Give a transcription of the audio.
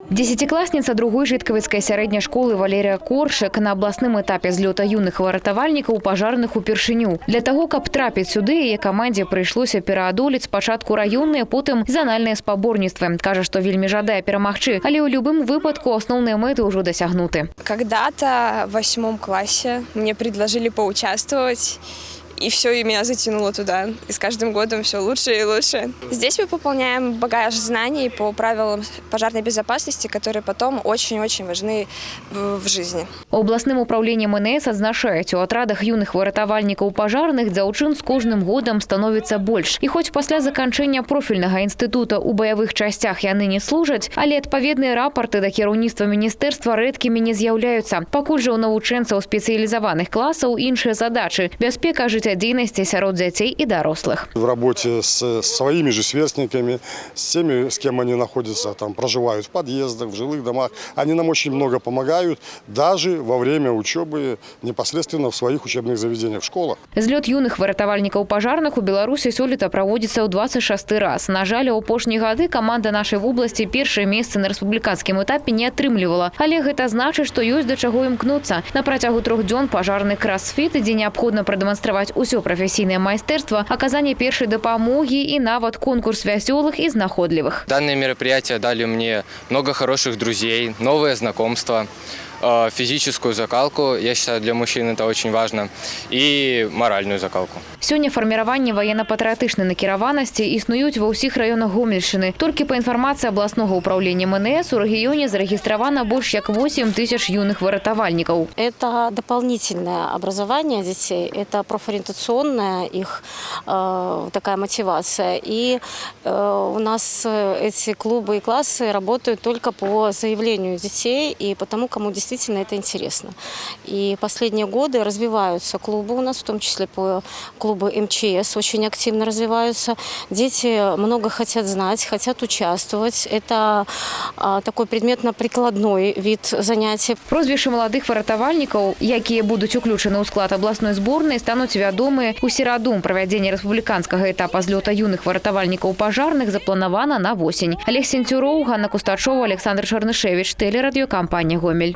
Дзесяцікласніца другой жыткавіцкай сярэдняй школы Валерыя Коршык на абласным этапе злёта юных выратавальнікаў пажарных упершыню. Для таго, каб трапіць сюды, яе камандзе прыйшлося пераадолець спачатку раённыя, потым занальныя спаборніцтвы. Кажа, што вельмі жадае перамагчы, але ў любым выпадку асноўныя мэты ўжо дасягнуты. Когда-то в восьмом классе мне предложили поучаствовать, и все, и меня затянуло туда. И с каждым годом все лучше и лучше. Здесь мы пополняем багаж знаний по правилам пожарной безопасности, которые потом очень-очень важны в жизни. У абласным упраўленні МНС адзначаюць: у атрадах юных выратавальнікаў пажарных дзяўчын з кожным годам становіцца больш. І хоць пасля заканчэння профільнага інстытута ў баявых часцях яны не служаць, але адпаведныя рапарты да кіраўніцтва міністэрства рэдкімі не з'яўляюцца. Пакуль жа ў навучэнцаў спецыялізаваных класаў іншыя задачы: бяспека жыццядзейнасці сярод дзяцей і дарослых. В работе с своими же сверстниками, с теми, с кем они находятся, там, проживают в подъездах, в жилых домах. Они нам очень много помогают, даже во время учебы непосредственно в своих учебных заведениях, в школах. Злёт юных выратавальнікаў пажарных у Беларусі сёлета праводзіцца ў 26 раз. На жаль, у апошнія гады каманда нашай вобласці першае месца на рэспубліканскім этапе не атрымлівала. Але гэта значыць, што ёсць да чаго імкнуцца. На працягу 3 дзён пажарны красфіт, дзе неабходна прадэманстраваць усё прафесійнае майстэрства, аказанне першай дапамогі і нават конкурс вясёлых і знаходлівых. Данные мероприятия дали мне много хороших друзей, новые знакомства, физическую закалку, я считаю, для мужчин это очень важно, и моральную закалку. Сёння фарміраванні ваенна-патрыятычнай накіраванасці існуюць ва ўсіх раёнах Гомельшчыны. Толькі па інфармацыі абласнога ўпраўлення МНС, у рэгіёне зарэгістравана больш як 8 тысяч юных выратавальнікаў. Это дополнительное образование детей, это профориентационная их такая мотивация. И у нас эти клубы и классы работают только по заявлению детей и по тому, кому действительно это интересно. И последние годы развиваются клубы у нас, в том числе по клубы МЧС очень активно развиваются. Дети много хотят знать, хотят участвовать. Это такой предметно-прикладной вид занятий. Прозвішчы маладых выратавальнікаў, якія будуць уключаны ў склад абласной зборнай, стануць вядомыя ў сераду. Правядзенне рэспубліканскага этапа злёта юных выратавальнікаў пажарных запланавана на восень. Алег Сенцюроў, Ганна Кустачова, Аляксандр Чарнышэвіч, тэлерадыёкампанія «Гомель».